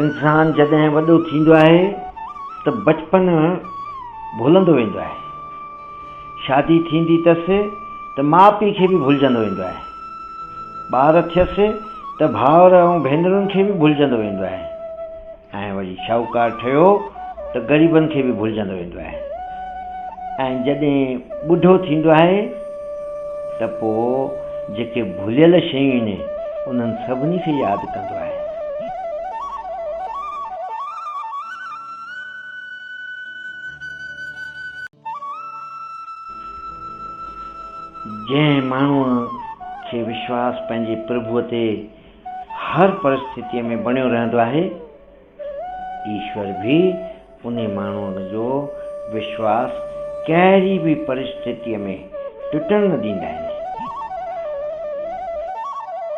انسان جڏهن وڏو ٿيندو آهي ته بچپن ڀلندو ويندو آهي. شادي ٿيندي تس ته ماء پيء کي به ڀلجندو ويندو آهي. ٻار ٿيس ته ڀائر ۽ ڀينرن کي به ڀلجندو ويندو آهي ۽ وري شاهوڪار ٺهيو ته غريبن کي به ڀلجندو ويندو آهي ۽ جڏهن ٻڍو ٿيندو آهي ته پوء جيڪي ڀليل شيون آهن انهن سڀني کي ياد ڪندو آهي. جنهن ماڻهوء کي وشواس پنهنجي پرڀوء تي هر پرسٿتيء ۾ بڻيو رهندو آهي، ايشور به انهي ماڻهوء جو وشواس ڪهڙي به پرسٿتيء ۾ ٽٽڻ نه ڏيندا آهن.